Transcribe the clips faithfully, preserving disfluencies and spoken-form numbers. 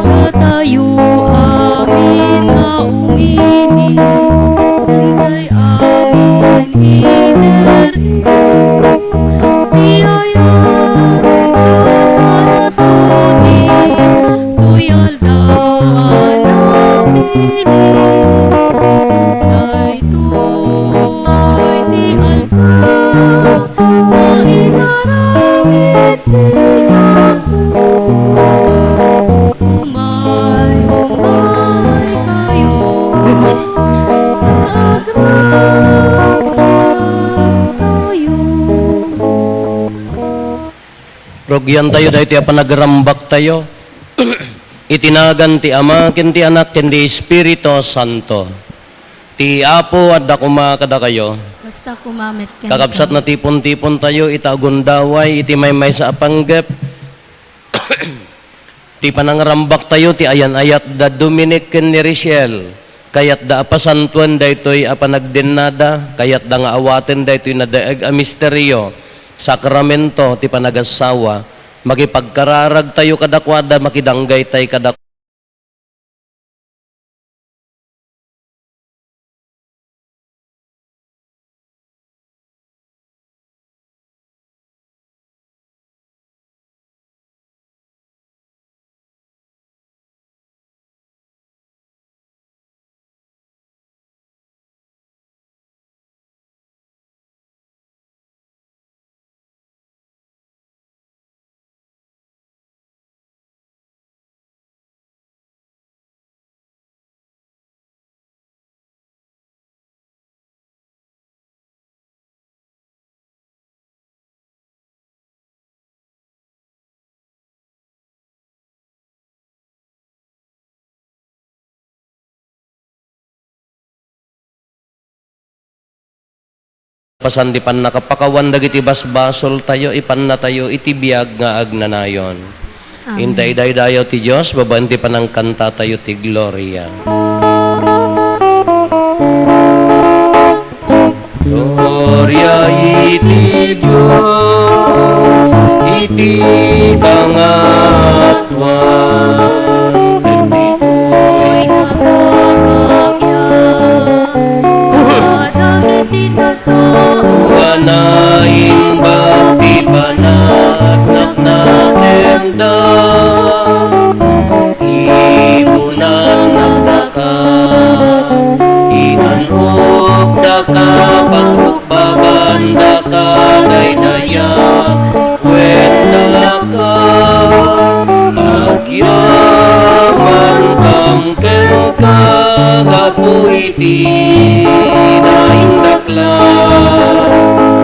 Datayo amin nga umili, dayta amin iter, ti ayat ti Dios a nasudi, toy alda a napili. Daytoy ti alda nga inaramid ti Apo. Umay, umay kayo, agragsaktayo. Rugiantayo daytoy a panagrambaktayo. Iti nagan ti Ama, ken ti Anak, ken ti Espiritu Santo. Ti Apo adda koma kadakayo. Kasta koma met kenka. Kakabsat, natipon-tipontayo ita a gundaway iti maymaysa a panggep. Ti panangrambaktayo ti ayan-ayat da Dominic ken ni Richelle. Kayatda a pasantoen daytoy a panagdennada, kayatda nga awaten daytoy nadaeg a misterio, sakramento ti panagassawa. Makipagkararagtayo kadakuada, makidanggaytay kada Pasan ti pannakapakawan dagiti basbasoltayo, ipannatayo iti biag nga agnanayon. Amen. Inta idaydayaw ti Dios babaen ti panangkantatayo ti Gloria. Gloria iti Dios iti pangattuan. Dagitoy nga kakabyan kadagiti tattao a naimbag ti panagnagnakemda. Ipunannakdaka, itan-okdaka, pagrukbabandaka, daydayaw kuentanaka. Agyamankam kenka gapu iti naindaklan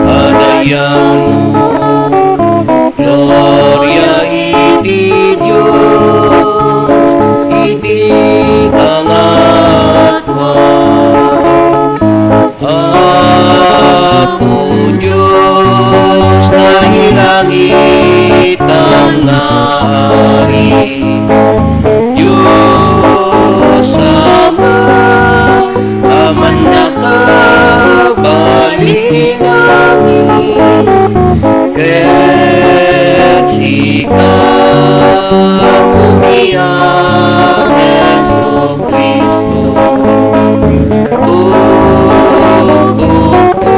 a dayawmo. Gloria iti Dios iti pangattuan. Apo Dios, nailangitan nga Ari, Dios Ama, Amannaka, balinami, ket sika, Apomi a Jesu-Cristo, tubtubto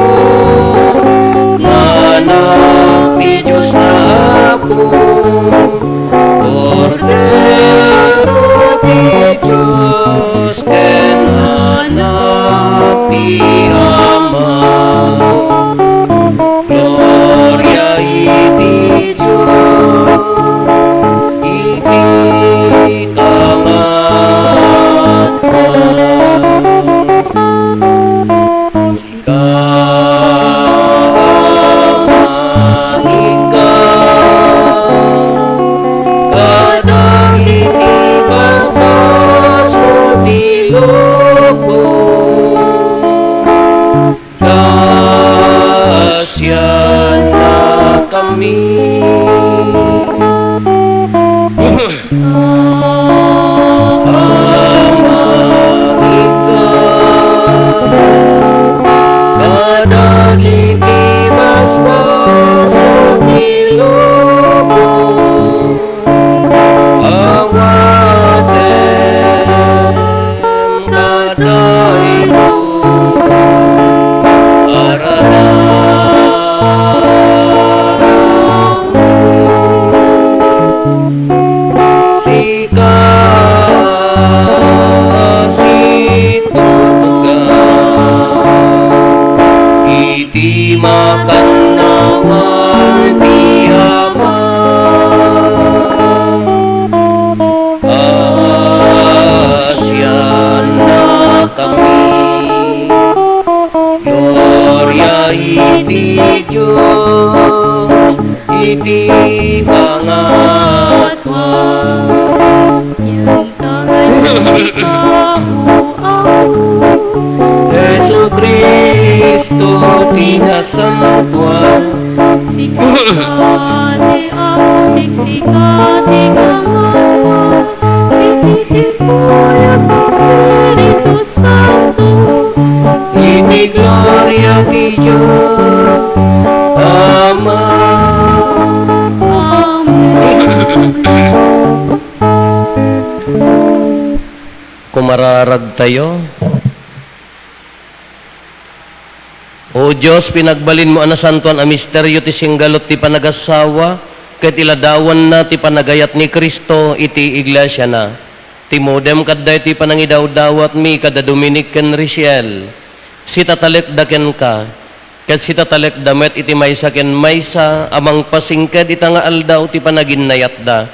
nga Anak ti Dios a Apo, Kordero ti Dios ken Anak ti Ama. Gloria iti Dios iti pangattuan. Sika, Ama, ikkan kadagiti basbasol ti lubong. Kasiannakami. Ama, ikkan kadagiti basbasol ti lubong. pangatua. Yanta nga sika, O Apo. Jesu-Cristo ti nasantoan. Siksika ti Apo, siksika ti pangatua. Iti timpuyag ti Espiritu Santo. Iti gloria ti Dios Ama. Amen. Kumararagtayo. O Dios, pinagbalinmo a nasantoan a misterio ti singgalut ti panagasawa, ket iladawanna ti panagayat ni Cristo iti iglesiana. Timudem kadda iti panangidawdawatmi kada Dominic ken Risiel. Sitatalekda kenka, ket sitatalekda met iti maysa ken maysa a mangpasingked ita nga aldaw ti panaginnayatda.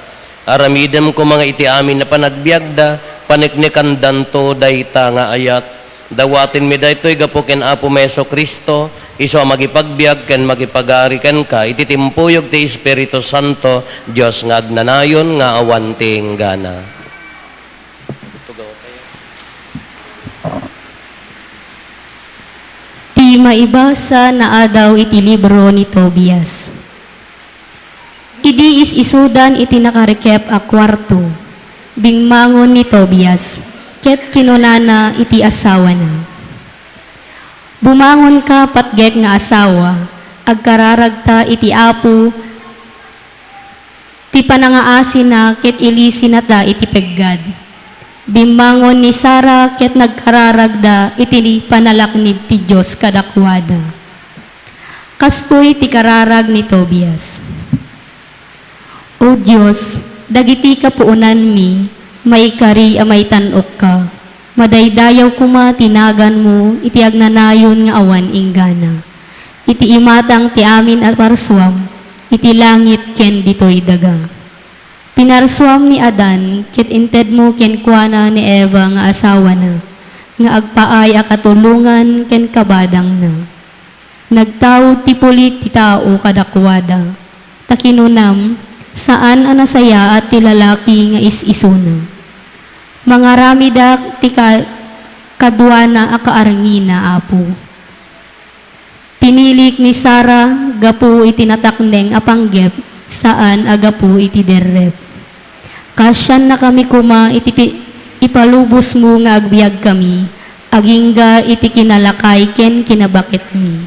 Aramidem koma nga iti amin a panagbiagda, paneknekandanto dayta nga ayat. Dawatenmi daytoy gapu ken Apomi Jesu-Cristo, isu a mangipagbiag ken mangipagari kenka iti timpuyog ti Espiritu Santo, Dios nga agnanayon nga awan ti inggana. Ti maibasa nga adaw iti libro ni Tobias. Idi is-isudan iti nakarikep a kuarto, bimmangon ni Tobias, ket kinunana iti asawana, "Bumangonka, patgek nga asawa, agkararagta iti Apo ti panangaasina ket ilisinata iti peggad." Bimmangon ni Sara ket nagkararagda iti panalaknib ti Dios kadakuada. Kastoy ti kararag ni Tobias. O Dios, dagiti kapuonanmi, maikari a maitan-okka. Madaydayaw koma ti naganmo iti agnanayon nga awan inggana. Iti imatang ti amin a parsuam, iti langit ken ditoy daga. Pinarsuam ni Adan ket intedmo kenkuana ni Eva nga asawana, nga agpaay a katulongan ken kabadangna. Nagtaud ti pulit ti tao kadakuada, ta kinunam, saan a nasayaat ti lalaki nga is-isuna. Mangaramidak ti ka-, kaduana a kaarnina, Apo. Pinilik ni Sara gapu iti natakneng a panggep, saan a gapu iti derrep. Kaasiannakami koma iti pi-, ipalubosmo nga agbiagkami, agingga iti kinalakay ken kinabaketmi.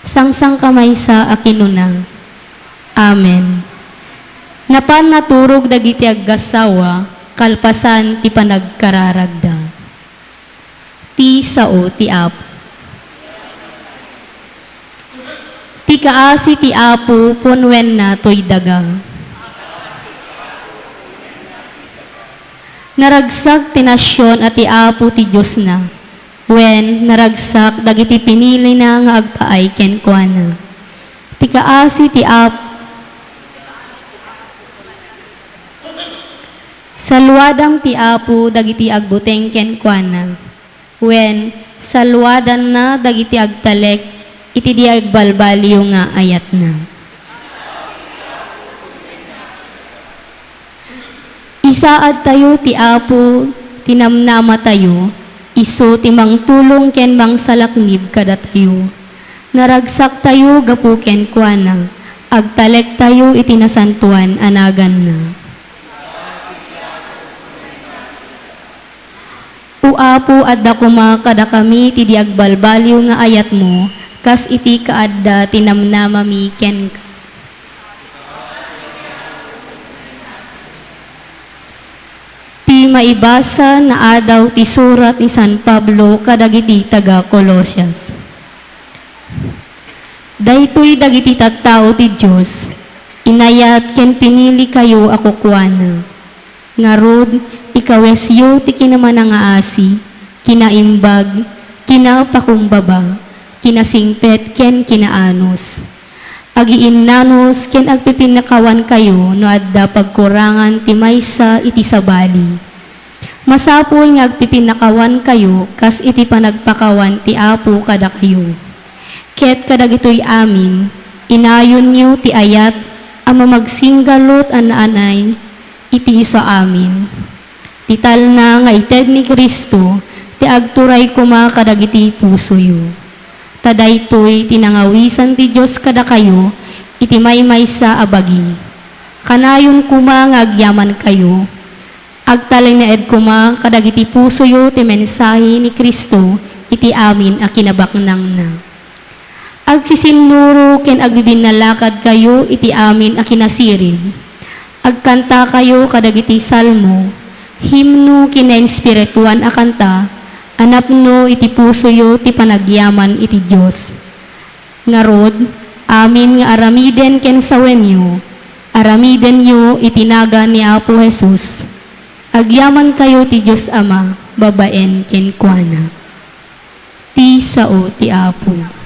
Sangsangka maysa a kinuna, "Amen." Napan naturog dagiti aggassawa kalpasan ti panagkararagda. Ti sao ti Apo. Ti kaasi ti Apo punnoenna toy daga. Naragsak ti nasion a ti Apo ti Diosna, wen, naragsak dagiti pinilina nga agpaay kenkuana. Ti kaasi ti Ap-, Saluadam ti Apo dagiti agbuteng kenkuana, wen, saluadanna dagiti agtalek iti di agbalbaliw nga ayatna. Isaadtayo ti Apo ti namnamatayo, isu ti mangtulong ken mangsalaknib kadatayo. Naragsaktayo gapu kenkuana, agtalektayo iti nasantoan a naganna. O Apo, adda koma kadakami ti di agbalbaliw nga ayatmo, kas iti kaadda ti namnamami kenka. Ti maibasa nga adaw ti surat ni San Pablo kadagiti taga-Colosias. Daytoy dagiti tattao ti Dios, inayat ken pinilikayo a kukuana. Ngarud, ikawesyo ti kinamanangaasi, kinaimbag, kinapakumbaba, kinasingpet, ken kinaanus. Agiinnanus ken agpipinnakawankayo no adda pagkurangan ti maysa iti sabali. Masapul nga agpipinnakawankayo kas iti panagpakawan ti Apo kadakayo. Ket kadagitoy amin, inayonyo ti ayat a mamagsinggalut a naanay iti isu amin. Ti talna nga ited ni Cristo ti agturay koma kadagiti pusoyo. Ta daytoy ti nangawisan ti Dios kadakayo iti maymaysa a bagi. Kanayon koma nga agyamankayo, agtalinaed koma kadagiti pusoyo ti mensahe ni Cristo iti amin a kinabaknangna. Agsisinnuro ken agbibinnalakadkayo iti amin a kinasirib. Agkantakayo kadagiti salmo, himno ken nainspirituan a kanta a napno iti pusoyo ti panagyaman iti Dios. Ngarud, amin nga aramiden ken sawenyo, aramidenyo iti nagan ni Apo Jesus. Agyamankayo ti Dios Ama babaen kenkuana. Ti sao ti Apo.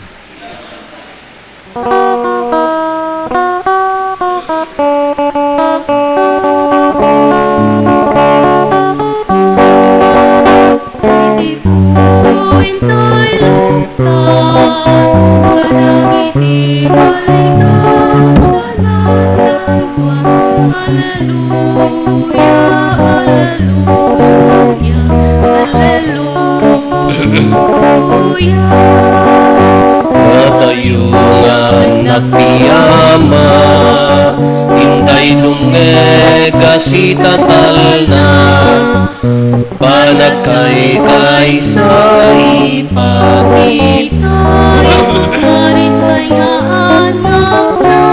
Iti puso intay luktan, kadagiti balikas a nasantoan. Alleluia, alleluia, alleluia. Datayo nga annak ti Ama, intay dumngeg a sitatalna. Panagkaykaysa ipakita, Jesu Cristo nga anakna.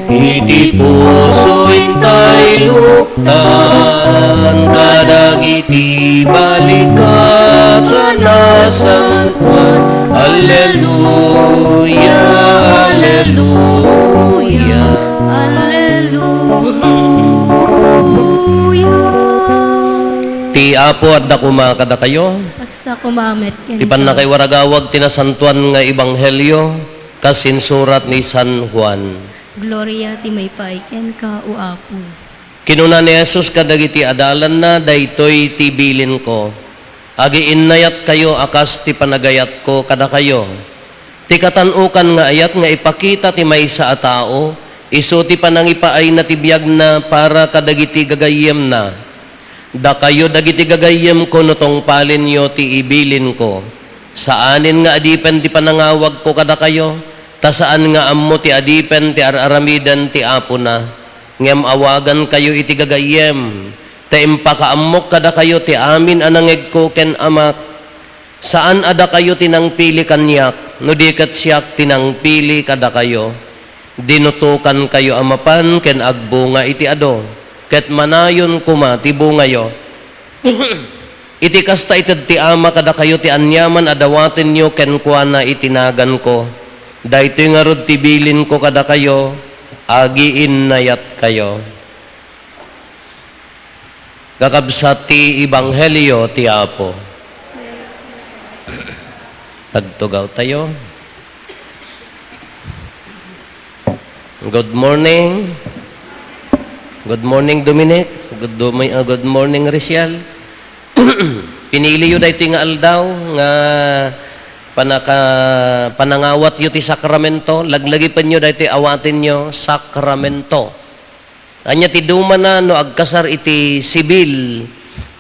Iti puso intay luktan, kadagiti balikas a nasantoan. Alleluia, alleluia, alleluia. Ti Apo adda koma kadakayo. Kasta koma met kenka. Ti pannakaiwaragawag ti nasantoan nga ebanghelio kas insurat ni San Juan. Gloria ti maipay kenka, O Apo. Kinuna ni Jesus kadagiti adalanna, "Daytoy ti ibilinko. Agiinnayatkayo a kas ti panagayatko kadakayo." Ti katan-okan nga ayat nga ipakita ti maysa a tao, isu ti panangipaayna ti biagna para kadagiti gagayyemna. Dakayo dagiti gagayyemko no tungpalenyo ti ibilinko. Saanen nga adipen ti panangawagko kadakayo, ta saan nga ammo ti adipen ti ar-aramiden ti apona. Ngem awagankayo iti gagayyem, ta impakaammok kadakayo ti amin a nangegko ken Amak. Saan a dakayo ti nangpili kaniak, no di ket siak ti nangpili kadakayo. Dinutokankayo a mapan ken agbunga iti adu, ket manayon koma ti bungayo. Iti kasta, ited ti Ama kadakayo ti aniaman a dawatenyo kenkuana iti naganko. Daytoy ngarud ti ibilinko kadakayo, agiinnayatkayo. Kakabsat ti ebanghelio ti Apo. Agtugawtayo. Good morning. Good morning, Dominic. Good, domi-, ah, good morning, Risiel. Piniliyo daytoy nga aldaw nga panaka-, panangawatyo ti sakramento. Laglagipenyo daytoy awatenyo, sakramento. Ania ti dumana no agkasar iti civil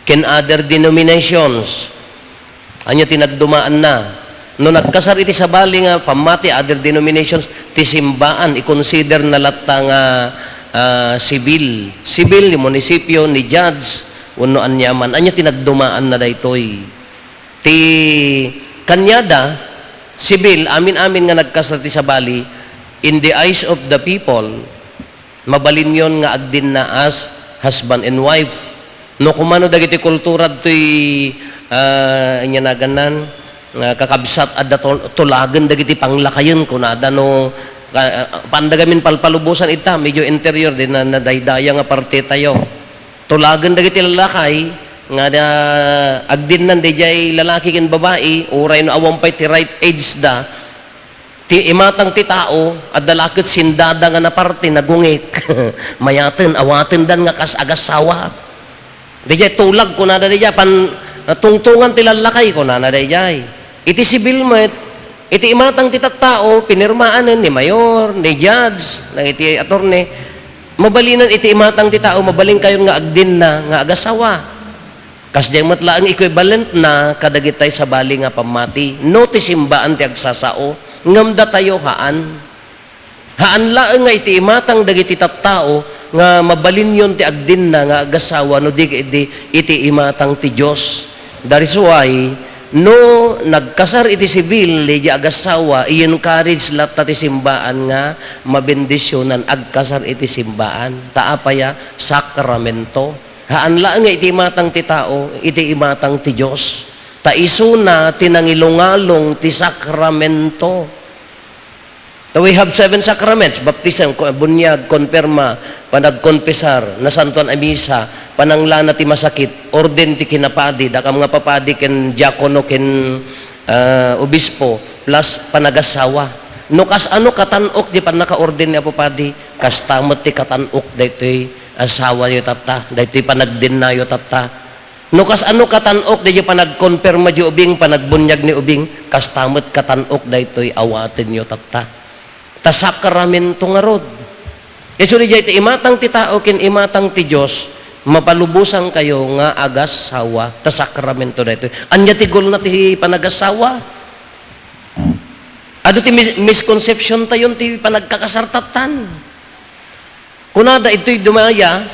ken other denominations? Ania ti nagdumaanna? No nagkasar iti sabali nga pammati, other denominations, ti simbaan, i-consider na latta nga, ah, civil. Civil ni munisipyo, ni judge, wenno aniaman. Ania ti nagdumaanna daytoy? Ti kaniada, civil, amin-amin nga nagkasar ti sabali, in the eyes of the people, mabalinyon nga agdinna as husband and wife. No kumano dagiti kultura ditoy, ah, ania nagannan, nga kakabsat, adda tol-, tulagen dagiti panglakayen, kunada no, ka-, ah, panda gamin palpalubosan ita, medyo interior, di na, nadaydaya nga parte tayo. Tulagen dagiti lallakay nga na, agdinnan daydiay lalaki ken babai, uray no awan pay ti right age da, ti imatang ti tao, adda la ket sindada nga naparte, nagungik. Mayaten, awatendan nga kas-, agassawa. Daydiay tulag, kunada daydiay, pan-, tungtungan ti lallakay, kunana daydiay. Iti sibil met, Iti imatang ti tattao, pinirmaanen ni mayor, ni judge, dagiti attorney, mabalinan iti imatang ti tao, mabalinkayon nga agdinna nga agasawa. Kasdiay met laeng equivalent na kadagitay sabali nga pammati. No ti simbaan ti agsasao, ngem datayo haan. Haan laeng nga iti imatang dagiti tattao nga mabalinyon ti agdinna nga agasawa no di ket idi iti imatang ti Dios. That is why, no nagkasar iti sibil daydi agasawa, i-encourage latta ti simbaan nga mabendisionan agkasar iti simbaan. Ta apay a sakramento. Haan laeng nga iti imatang ti tao, iti imatang ti Dios. Ta isuna ti nangilungalong ti sakramento. So we have seven sacraments: baptism, ko-, bunyag, konperma, panagkonpesar, nasantuan a misa, pananglana ti masakit, orden ti kinapadi, dakam nga papadi ken diakono ken, ah, obispo, plus panagasawa. No kasano katan-ok ti pannakaorden ni Apo Padi, kasta met ti katan-ok daytoy asawayo tatta, daytoy panagdennayo tatta. No kasano katan-ok daytoy panagkonperma di ubing, panagbunyag ni ubing, kasta met katan-ok daytoy awatenyo tatta. Ta sakramento ngarud. Isu diay ti imatang ti tao ken imatang ti Dios, mapalubosankayo nga agassawa, ta sakramento daytoy. Ania ti goal na ti panagasawa? Adu ti mis-, misconception tayon ti panagkakasar tattan. Kunada, idtoy dumaya,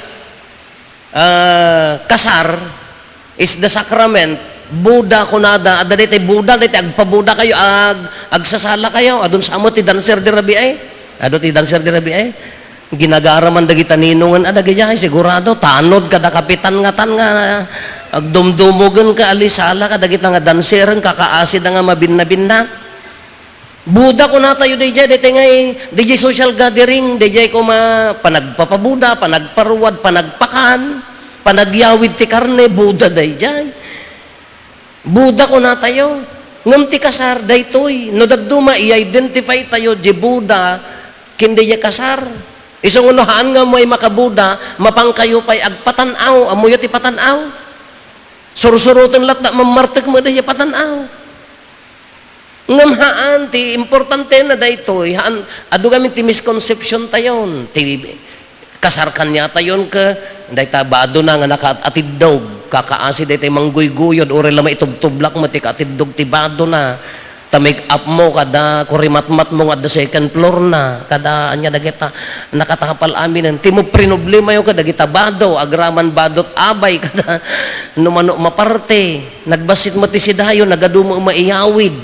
ah, kasar is the sacrament. Buda kunada, adda daytoy Buda, daytoy agpabuda kayo, ag-, agsasala kayo. Adun sa met ti dancer di rabii. Adu ti dancer di rabii. Ginagaraman dagita ninongen a dagidiay, sigurado, tanod kada kapitan ngatan nga agdumdumogen ka, alisala ka dagita nga danceren, kakaasida nga mabinna-binna. Buda kunatayo daydiay, daytoy ngay, daydiay social gathering, daydiay koma panagpapabuda, panagparuad, panagpakan, panagyawid ti karne, Buda daydiay. Buda kunatayo. Ngem ti kasar, daytoy. No dadduma, i-identify tayo, di Buda, ken daydiay kasar. Isu nga no haan nga ammoy makabuda, mapankayo pay agpatan-aw, ammoyo ti patan-aw. Sursuroten latta, mammartek met daydiay patan-aw. Ngem haan, ti importante na daytoy, haan, adu gamin ti misconception tayon, ti kasar kaniatayon ket dayta badona nga nakaatiddog, kakaasi daytay mangguyguyod, uray la maitubtublak met ti kaatiddog ti badona, ta make up mo kada kurimatmat mo nga adda second floor na, kada ania dagita, nakatapal aminen. Ti mo prinoblemayo kadagita bado, agraman badot abay, kada no mano maparte. Nagbassit met ti sidayo, nagadu met maiyawid.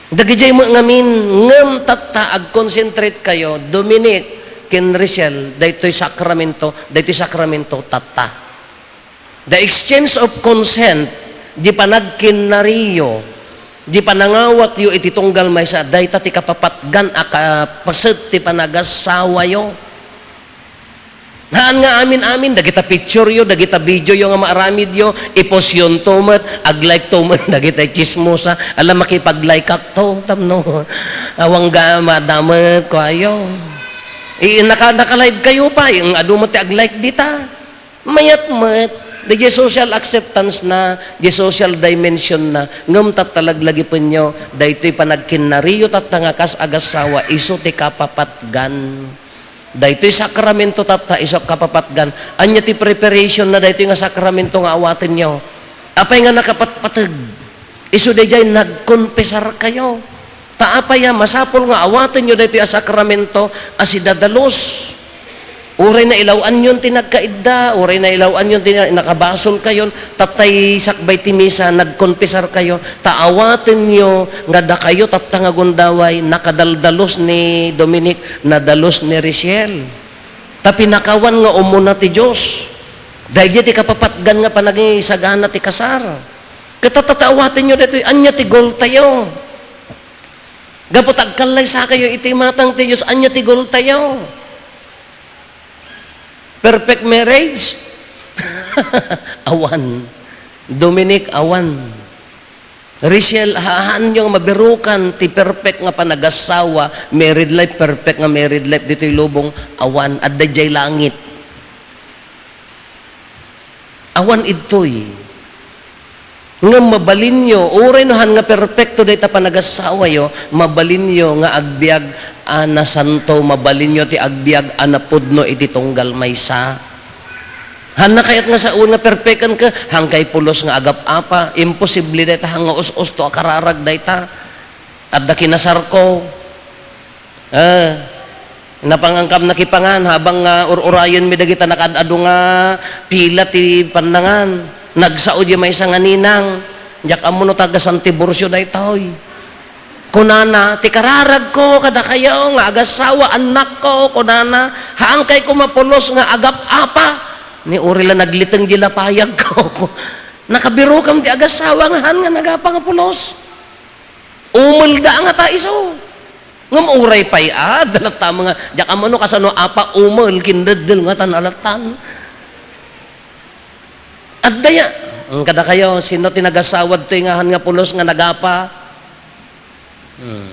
Dagidiay met ngamin, ngem tatta, ag-concentrate kayo, Dominic ken Rachel, daytoy sakramento, daytoy sakramento, tatta. The exchange of consent, di panagkinnariyo, di panangawatyo iti tunggal maysa, dayta ti kapapatgan a kapaset ti panagasawayo. Haan nga amin-amin, dagita picture yo, dagita video yo nga maaramid yo, i-post yonto met, ag-like to met, dagita chismosa, ala makipag-like ak to, tapno, awang ga, madamet, kuayo. I, naka, naka-live kayo pa, yung adu met ti ag-like dita. Mayat met, di social acceptance na, di social dimension na, ngem tatta laglagipenyo, daytoy panagkinnariyo tatta nga kas agassawa, isu ti kapapatgan. Daytoy sakramento tatta isu a kapapatgan. Ania ti preparation na daytoy nga sakramento nga awatenyo? Apay nga nakapatpateg? Isu daydiay nagkonfesar kayo. Ta apay a masapul nga awatenyo daytoy a sakramento a sidadalus? Uray nailaw-anyon ti nagkaidda, uray nailaw-anyon ti na-, nakabasol kayon, tattay sakbay ti misa, nagkonfesar kayo, ta awatenyo nga dakayo tatta nga gundaway, nakadaldalus ni Dominic, nadalus ni Rachel. Ta pinakawan nga umuna ti Dios. Daydiay ti kapapatgan nga panagisagana ti kasar. Ket tatta awatenyo daytoy, ania ti goal tayo? Gapu ta agkallaysa kayo iti imatang ti Dios, ania ti goal tayo? Perfect marriage? Awan. Dominic, awan. Rachel, ha-, haanyo nga mabirukan ti perfect nga panagassawa, married life, perfect nga married life ditoy lubong, awan, adda diay langit. Awan idtoy. Ngem mabalinyo, uray no han nga perpekto dayta panagassawayo, mabalinyo nga agbiag a nasanto, mabalinyo ti agbiag a napudno iti tunggal maysa. Hanna kayat nga sawen nga perpekten ka, hankay pulos nga agap-apa, imposible dayta, han nga us-usto a kararag dayta. Adda kinasarko. Ah, napangangkam nakipangan habang nga ur-urayenmi dagita nakaad-adu nga pila ti pannangan. Nagsao di maysa nga ninang, "Diak ammo no taga San Tiburcio daytoy." Kunana, "Ti kararagko kadakayo nga agassawa, annakko," kunana, "haankay ko mapulos nga agap-apa." Ni uri la nagliteng di lapayagko. Nakabirokam ti agassawa nga haan nga nagapa nga pulos. Umelda nga ta isu. Ngem uray pay, ah, adda latta nga, diak ammo no kasano apa umel, kindeddel nga tan alatan. Adda ya. Ang kadakayo, sino ti nagasawad toy nga han nga pulos nga nagapa? Hmm.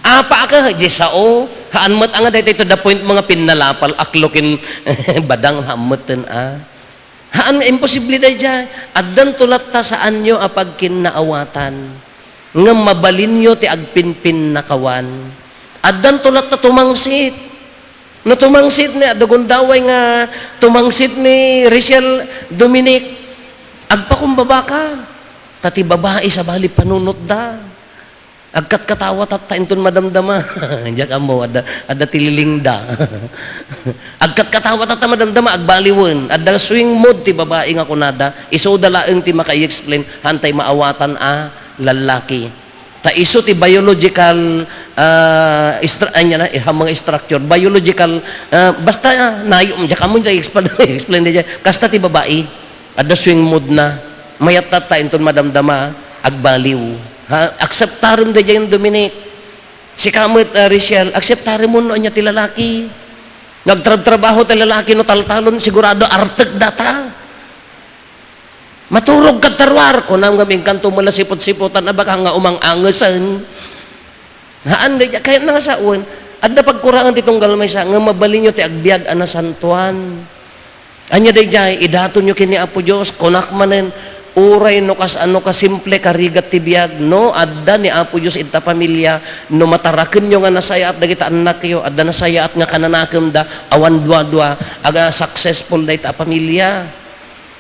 Apa ka, di sao. Haan met nga daytoy to the point mga pinnalapal, aklokin badang hammeten, ah. Haan nga imposible daydiay. Addanto latta saanyo a pagkinnaawatan. Ngem mabalinyo ti agpinpinnakawan. Addanto latta tumangsit. No tumangsit ni, adda gundaway nga tumangsit ni Rachel Dominic, agpakumbaba ka. Ta ti babai sabali panunotda. Agkatkatawa tatta inton madamdama. Diak ammo, adda, adda ti lilingda. Agkatkatawa tatta madamdama, agbaliwen. Adda swing mood ti babai nga kunada. Isuda laeng ti makai-explain, hantay maawatan a lallaki. Ta isu ti biological, ah, istra-, anya na, eh, mga structure, biological, ah, basta, ah, nayo, diak ammo, explain, explain di. Kasta ti babai. Adda swing mood na. Mayat tatta inton madamdama, agbaliw. Ha? Akseptarem daydiay, Dominic. Sika met, ah, Rachel, akseptarem no ania ti lalaki. Nagtrabtrabaho ti lalaki no taltalon, sigurado artek data. Maturog kad taruar, kunam nga mingkanto mula sipot-sipotan, abaka nga umang-angesen. Haan, daydiay, kayat na nga sawen, adda pagkurangan ti tunggal maysa, nga mabalinyo ti agbiag a nasantuan. Ania daydiay, idatonyo ken ni Apo Dios, kunak manen, uray no kas-, ano kasimple, karigat ti biag, no, adda ni Apo Dios ita pamilia, no matarakenyo nga nasayaat dagita annakyo, adda nasayaat nga kananakemda, awan duadua, aga successful dayta a pamilia.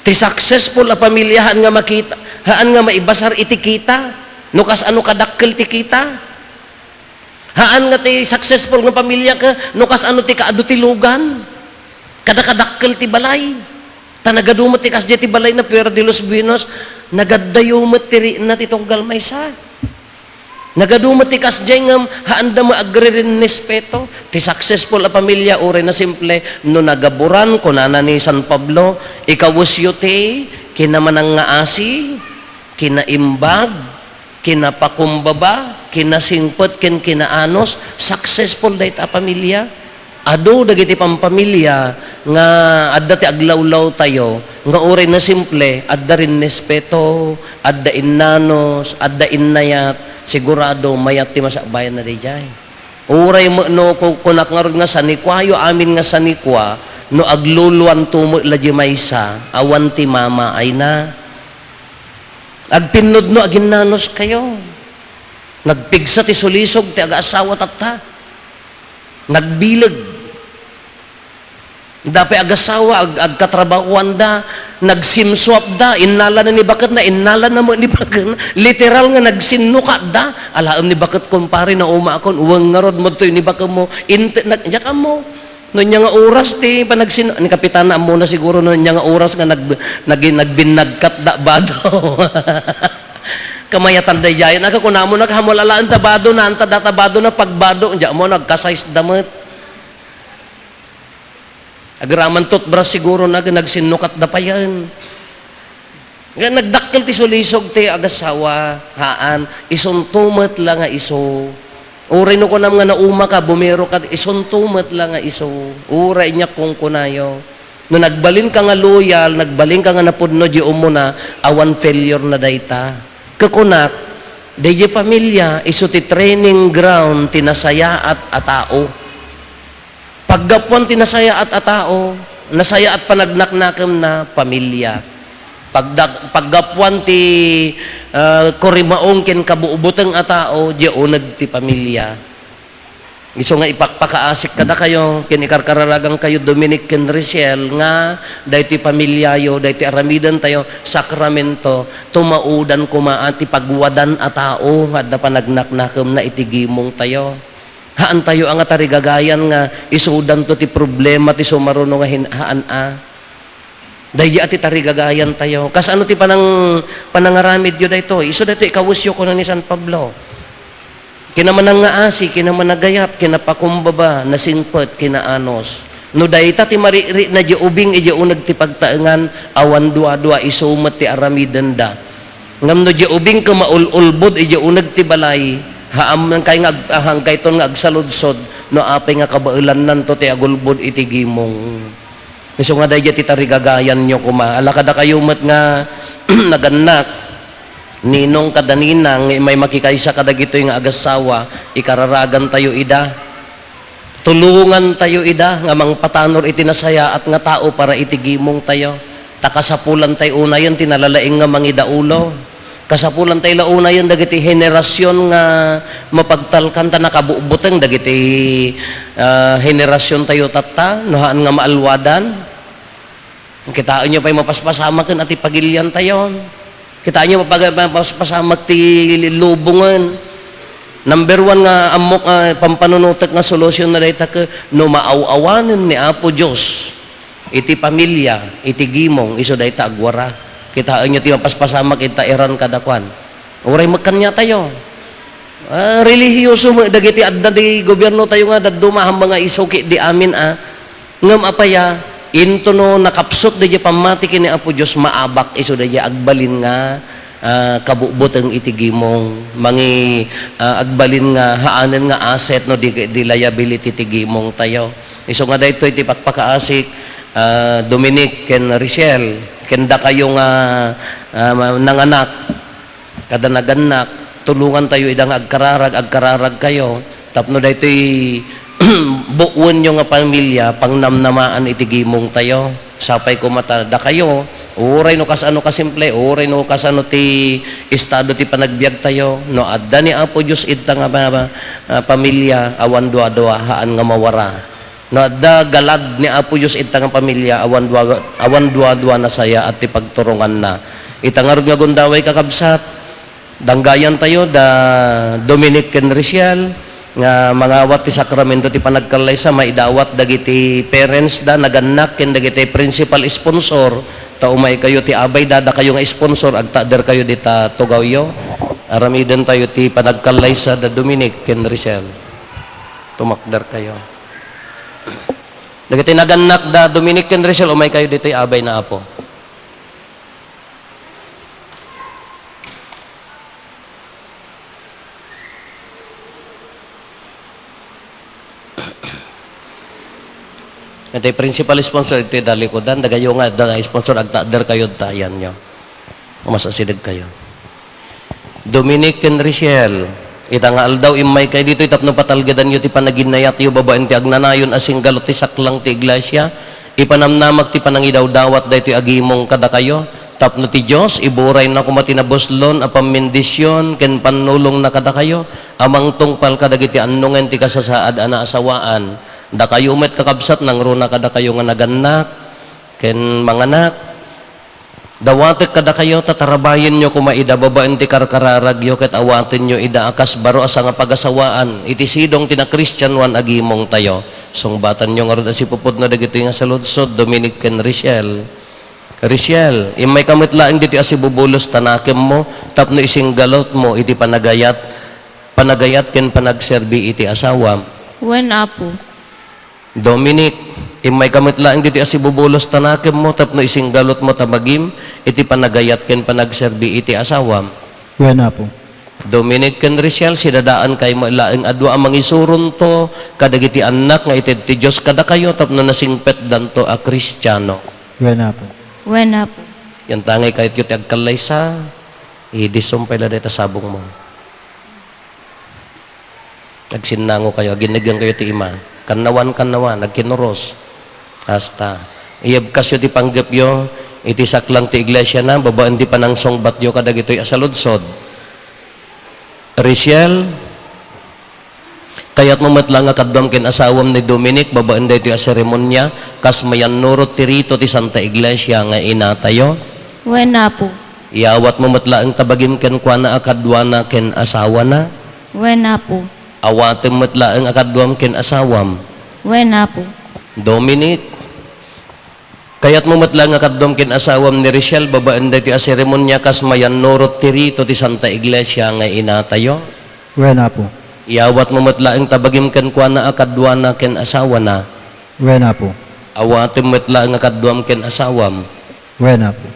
Ti successful a pamilia, haan nga makita, haan nga maibasar iti kita, no kas-, ano kadakkel ti kita. Haan nga ti successful nga pamilya ka, no kas-, ano ti kaadu ti lugan. Kada kadakkel ti balay. Ta nagadu met ti kasdiay ti balay na Puerto de los Buenos, nagaddayo met ti riina ti tunggal maysa. Nagadu met ti kasdiay ngem haanda met agririnnespeto. Ti successful a pamilya, uray na simple, no nagaburan, kunana ni San Pablo, ikawesyo ti kinamanangngaasi, kinaimbag, kinapakumbaba, kinasingpet, ken kinaanus, successful dayta a pamilya. Adu dagiti pampamilya nga adda ti aglawlawtayo, nga uray na simple, adda rinnespeto, adda innanus, adda innayat, sigurado mayat ti masakbayanna daydiay. Uray met no ku-, kunak ngarud nga sanikuayo amin nga sanikua, no agluluanto met la di maysa, awan ti mamaayna. Agpinnudno, aginnanuskayo. Nagpigsa ti sulisog ti agasawa tatta. Nagbileg. Dapay agasawa, ag-, agkatrabahuanda, nagsimsuapda, innalana ni baketna, innalana met ni baketna. Literal nga nagsinnukatda. Alaem ni baket, kumpare, naumakon, uweng ngarud, madtoy ni baketmo. Inte-, nag-, diak ammo. No ania nga oras ti panagsin-, ni Kapitana ammona siguro no ania nga oras nga nag-, nag-, nagbinnagkatda bado. Kamayatan daydiay. Nakakunamon, nakahamul alaen ta bado, naanta data bado na pagbado. Diak ammo, nagkasize da met. Agraman toothbrush siguro na, nagsinnukatda payen. Nga nagdakkel ti sulisog ti agasawa, haan, isunto met la nga isu. Uray no kunam nga nauma ka, bumero ka, isunto met la nga isu. Uray nia kunkunayo. No nagbalin ka nga loyal, nagbalin ka nga napudno di umuna, awan failure na dayta. Kakunak, daydi familia, isu ti training ground ti nasayaat a tao. Paggapuan ti nasayaat a tao, nasayaat panagnaknakemna, pamilya. Pagda-, paggapuan ti, ah, kurimaong ken kabutbuteng a tao, diay uneg ti pamilia. Isu nga ipakpakaasik kadakayo, ken ikarkararagangkayo, Dominic ken Risiel, nga daytoy pamiliayo, daytoy aramidentayo, sakramento, tumaudan koma a ti pagwadan a tao nga adda panagnaknakemna iti gimongtayo. Haantayo a nga tarigagayan nga isudanto ti problema ti sumaruno nga hin-, haan a. Daydi a ti tarigagayantayo. Kasano ti panang-, panangaramidyo daytoy? Isu daytoy ikawesyo, kuna ni San Pablo. Kinamanangngaasi, kinamanagayat, kinapakumbaba, nasingpet, kinaanus. No dayta ti marikrik na diay ubing idiay uneg ti pagtaengan, awan duadua, isu met ti aramidenda. Ngem no diay ubing ket maul-ulbod idiay uneg ti balay, haankayo nga ag-, haankayo nga agsaludsod no apay nga kabaelannanto ti agulbod iti gimong. Isu nga daydiay ti tarigagayanyo koma. Ala kadakayo met nga nagannak, ninong kada ninang nga immay makikaysa kadagitoy nga agassawa, ikararagantayo ida. Tulongantayo ida nga mangpatanor iti nasayaat nga tao para iti gimongtayo. Ta kasapulantay unayen ti nalalaing nga mangidaulo. Kasapulantay la unayen dagiti henerasyon nga mapagtalkan ta nakabutbuteng dagiti, ah, henerasyontayo tatta, no haan nga maalwadan. Kitaenyo pay mapaspasamaken a ti pagiliantayo. Kitaenyo mapag-, mapaspasamak ti lubongen. Number one nga ammok nga pampanunotek nga solusyon na dayta ket no maaw-awanen ni Apo Dios iti pamilia, iti gimong, isu dayta agwara. Kitaenyo ti mapaspasamak ita iran kada kuan. Uray met kaniatayo. Ah, relihiyoso met dagiti adda di gobiernotayo nga dadduma ammang nga isu ket di amin a. Ngem apay a, intono nakapsut daydiay pammati ken ni Apo Dios, maabak isu daydiay agbalin nga, ah, kabutbuteng iti gimong, mangi-, ah, agbalin nga haanen nga asset no di, di liability ti gimongtayo. Isu nga daytoy ti pakpakaasik, ah, Dominic ken Risiel, ken dakayo nga, ah, ma-, nanganak, kada nagannak, tulongantayo ida nga agkararag, agkararagkayo, tapno daytoy buoenyo nga pamilia, pangnamnamaan iti gimongtayo. Sapay koma ta dakayo, uray no kasano kasimple, uray no kasano ti estado ti panagbiagtayo, no adda ni Apo Dios ita nga ma-, ma-, ah, pamilia, awan duadua, haan nga mawara. No adda galad ni Apo Dios ita nga pamilia, awan dua-, awan duadua nasayaat ti pagturonganna. Ita ngarud nga gundaway, kakabsat, danggayantayo da Dominic ken Risiel nga mangawat ti sakramento ti panagkallaysa, maidawat dagiti parents da, nagannak, ken dagiti principal sponsor, ta umaykayo ti abay da, dakayo nga sponsor, agtakderkayo dita tugawyo. Aramidentayo ti panagkallaysa da Dominic ken Risiel. Tumakderkayo. Dagiti nagannak da Dominic ken Rachel, umaykayo ditoy, abay na, Apo. Iti principal sponsor, iti dalikudan, dagayo nga da sponsor, agtakderkayo ta, ayanyo. Umasidegkayo. Dominic ken Risiel, ita nga aldaw, immaykayo ditoy tapno patalgedanyo ti panaginayatyo babaen ti agnanayon a singgalut ti saklang ti iglesia. Ipanamnamak ti panangidawdawat daytoy agimong kadakayo, tapno ti Dios iburayna koma ti nabuslon a pammendision ken pannulongna kadakayo a mangtungpal kadagiti annongen ti kasasaad a naasawaan. Dakayo met, kakabsat, nangruna kadakayo nga nagannak ken manganak. Dawatek kadakayo, ta tarabayenyo koma ida babaen ti karkararagyo, ket awatenyo ida a kas baro a sangapagasawaan iti sidong ti nakristianoan a gimongtayo. Sungbatanyo ngarud a sipupudno dagitoy nga saludsod, Dominic ken Risiel. Risiel, immayka met laeng ditoy a sibubulos ta nakemmo tapno isinggalutmo iti panagayat, panagayat ken panagserbi iti asawam. Wen, Apo. Dominic, immayka met laeng ditoy a sibubulos ta nakemmo tapno isinggalutmo ta bagim iti panagayat ken panagserbi iti asawam. Wen, Apo. Dominic ken Risiel, sidadaankay met laeng a dua a mangisuronto kadagiti annak nga ited ti Dios kadakayo tapno nasingpetdanto a Kristiano. Wen, Apo. Wen, Apo. Yantangay kayatyo ti agkallaysa, idisom pay la dayta sabongmo. Agsinnangokayo, aginnegengkayo ti ima. Kannawan, kannawan, agkinuros. Hasta. Iyebkasyo ti panggepyo, Iti saklang ti iglesiana, babaen ti panangsungbatyo kadagitoy a saludsod. Rachel, kayatmo met la nga kaduam ken asawam ni Dominic babaen daytoy a seremonia, kas mayannurot ti rito ti Santa Iglesia nga inatayo? Wen, Apo. Iyawatmo met laeng ta bagim kenkuana a kaduana ken asawana? Wen, Apo. Awatem met laeng a kaduam ken asawam? Wen, Apo. Dominic, kayatmo met la nga kaduam ken asawam ni Rachel babaen daytoy a seremonia kas mayannurot ti rito ti Santa Iglesia nga inatayo? Wen, Apo. Iyawatmo met laeng ta bagim kenkuana a kaduana ken asawana? Wen, Apo. Awatem met laeng a kaduam ken asawam? Wen, Apo.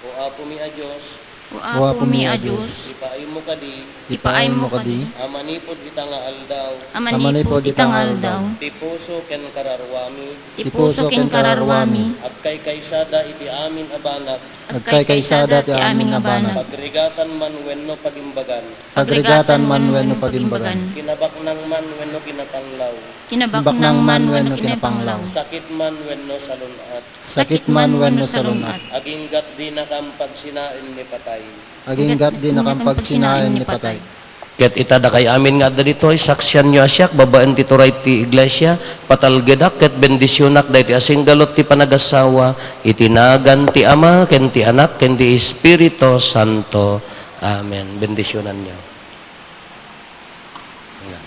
O Apomi a Dios, O Apomi a Dios, ipaaymo kadi, ipaaymo kadi, a manipud ita nga aldaw, a manipud ita nga aldaw, ti puso ken kararuami, ti puso ken kararuami, agkaykaysada iti amin a banag, agkaykaysada ti amin a banag, pagrigatan man wenno pagimbagan, pagrigatan man wenno pagimbagan, kinabaknang man wenno kinapanglaw, kinabaknang man wenno kinapanglaw, sakit man wenno salun-at, sakit man wenno salun-at, aginggat dinakam pagsinaen ni patay. Aginggat dinakam pagsinaen ni patay. Ket ita, dakay amin nga adda ditoy, saksianyo a siak, babaen ti turay ti iglesia, patalgedak ket bendisionak daytoy a singgalut ti panagassawa, iti nagan ti Ama, ken ti Anak, ken ti Espiritu Santo. Amen. Bendisionanyo. Amen.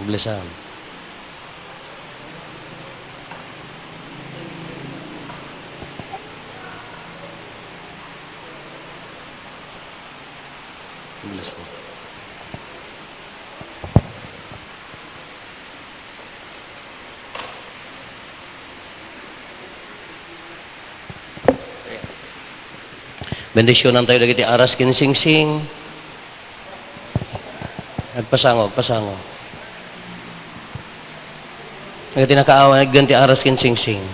Blessan. Bless po. Bendisyonantayo dagiti aras ken singsing. Agpasango, agpasango. Dagiti nakaawat ken ti aras ken singsing.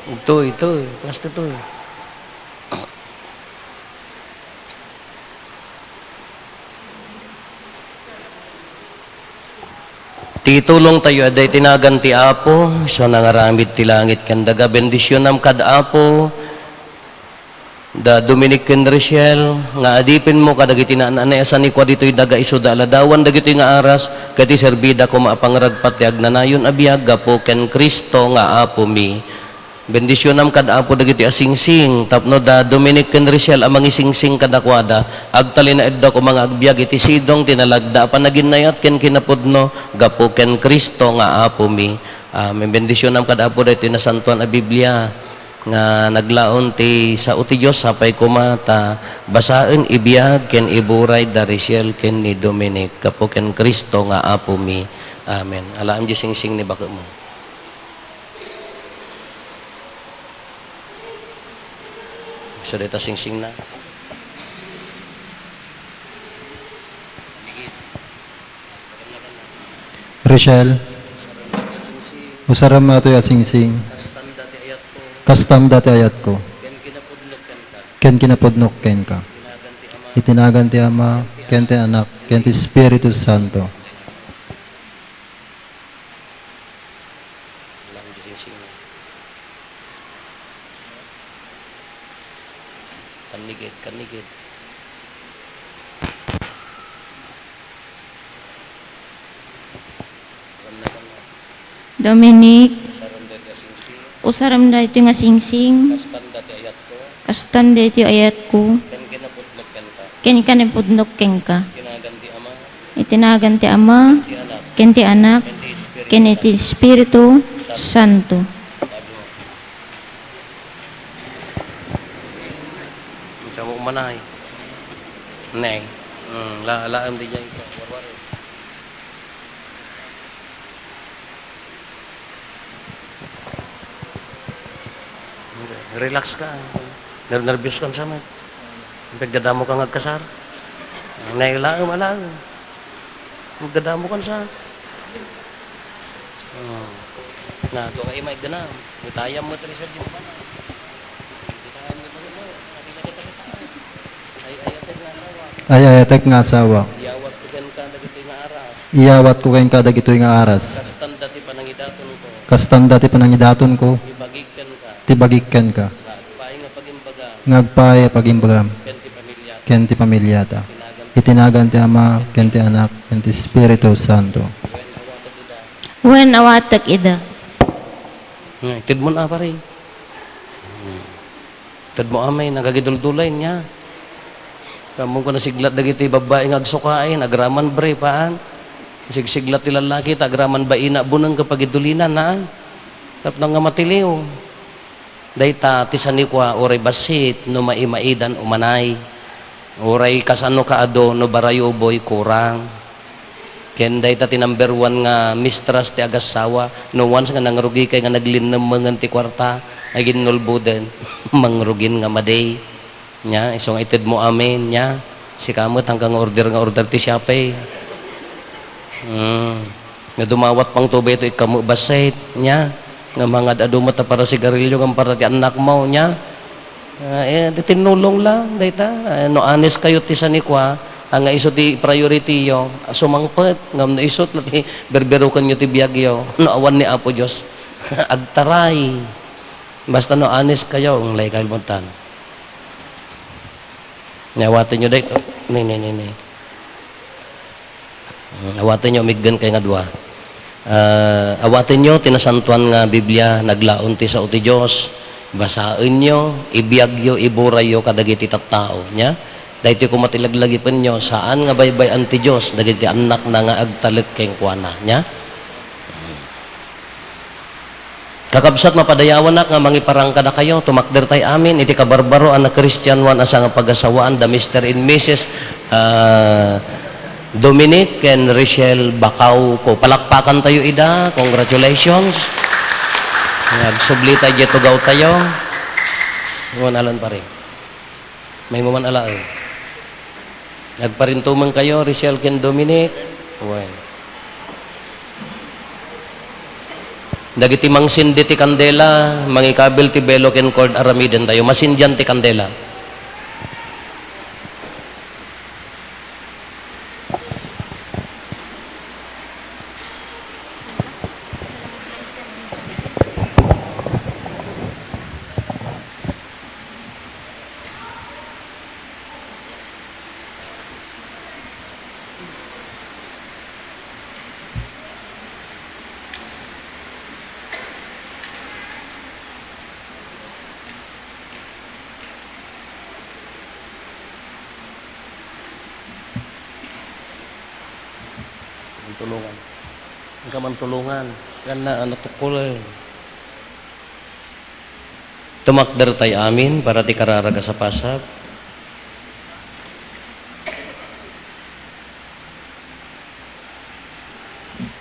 Ito, ito, basta ito. Ti tulongtayo, adda iti nagan ti Apo, isu a nangaramid ti langit ken daga. Bendisyonam kad Apo, da Dominic ken Rachel, nga adipenmo kadagiti naan-, naan-, a sanikua ditoy daga, isuda a ladawan dagitoy nga aras, ket iserbida koma a pangragpat ti agnanayon a biag gapu ken Cristo nga Apomi. Bendisyonam kad Apo dagiti a singsing, tapno da Dominic ken Rachel a mangisingsing kadakuada, agtalinaedda koma nga agbiag iti sidong ti nalagda a panaginnaat ken kinapudno gapu ken Cristo nga Apomi. Amen. Bendisyonam kad Apo daytoy nasantoan a Biblia nga naglaon ti sao ti Dios, sapay koma ta basaen, ibiag, ken iburay da Rachel ken ni Dominic gapu ken Cristo nga Apomi. Amen. Alaem diay singsing ni baketmo. Isu dayta singsingna. Rachel, usarem daytoy a singsing. Kastam dayta ayatko. Ken kinapudnok kenka. Iti nagan ti Ama, ken ti Anak, ken ti Espiritu Santo. Alam di singsing. Kannigid, kannigid. Dominic, usarem daytoy nga singsing. Kastam daytoy ayatko. Ken kinapudnok kenka. Iti nagan ti Ama, ken ti Anak, ken iti Espiritu Santo. Diay umanay. Nay. Hmm, la-, laem diay warwar. Relax ka. Ner-, nerbios ka sa met. Pagdadamo ka nga agkasar. Nay, laem, alaem. Pagdadamo ka sa. Hmm. Na, tua nga ima, igdanam. Itayam met, Rizal, di ba? Itayam met, ano, nakita kita, kita. Ay, ayatek nga asawa. Ay, ayatek nga asawa. Iyawatko kenka dagitoy nga aras. Iyawatko kenka dagitoy nga aras. Kastanda ti panangidatonko. Kastanda ti panangidatonko. Ibagik kenka. Ti bagik kenka. Nga agpaay nga pagimbagam. Nga agpaay a pagimbagam. Ken ti pamilyata. Ken ti pamilyata. Iti nagan ti Ama, ken ti Anak, ken ti Espiritu Santo. Wen, awatek ida. Nga, itedmo a, pare. Itedmo a, may nagagiduldulan, nia. Ammom ko nasiglat dagiti babbai nga agsukaen, agraman brief, haan. Sigsiglat ti lallaki, ta agraman baina, buneng ket pagidulina, haan. Tapno nga matiliw. Dayta ti sanikua, uray bassit no maimaidan umanay. Uray kasano kaadu no barayuboy, kurang. Ken dayta ti number one nga mistras ti agassawa, no once nga nangrugikay nga naglinnemmengen ti kuarta, aginnulboden, mangrugin nga madi. Nia, isu nga itedmo amin, nia. Sika met, hangka nga order nga order ti Shopee. Hmm. Nga dumawat pangto daytoy ikkan met bassit, nia. Nga mangad-adu met a para sigarilyo, ngem para ti annakmo, nia. Ah, eh, ti tinnulong lang, dayta. Ah, no honest kayo ti sanikua, ah, nga isu ti priority yo, ah, sumangpet, ngem no isu ti berberukenyo ti biagyo, no awan ni Apo Dios, agtaray. Basta no honest kayo, unglay kayo mutan. Nia, awatenyo daytoy. Ni, ni, ni, ni. Hmm, awatenyo, umiggen kay nga dua. Ah, awatenyo ti nasantoan nga Biblia, naglaon ti sao ti Dios. Basaenyo, ibiagyo, iburayyo kadagiti tattao. Nia? Daytoy koma ti laglagipenyo, saan nga baybay-an ti Dios dagiti annakna nga agtalek kenkuana. Nia? Kakabsat, mapadayawanak nga mangiparang kadakayo, tumakdertay amin iti kabarbaroan a Kristianoan a sangpagasawaanda, Mister and Missus, ah, Dominic ken Richelle Bacauco. Palakpakantayo ida. Congratulations. Agsublitayo diay tugawtayo. Ngem alan, pare. Maymo man alaen. Agparintumengkayo, Richelle ken Dominic. Wen. Dagiti mangsindi ti kandela, mangikabil ti belo ken cord, aramidentayo. Masindian ti kandela. Mantulongan. Inka mantulongan. Yan na, ano, tukol, eh. Tumakdertay amin para ti kararag a sapasap.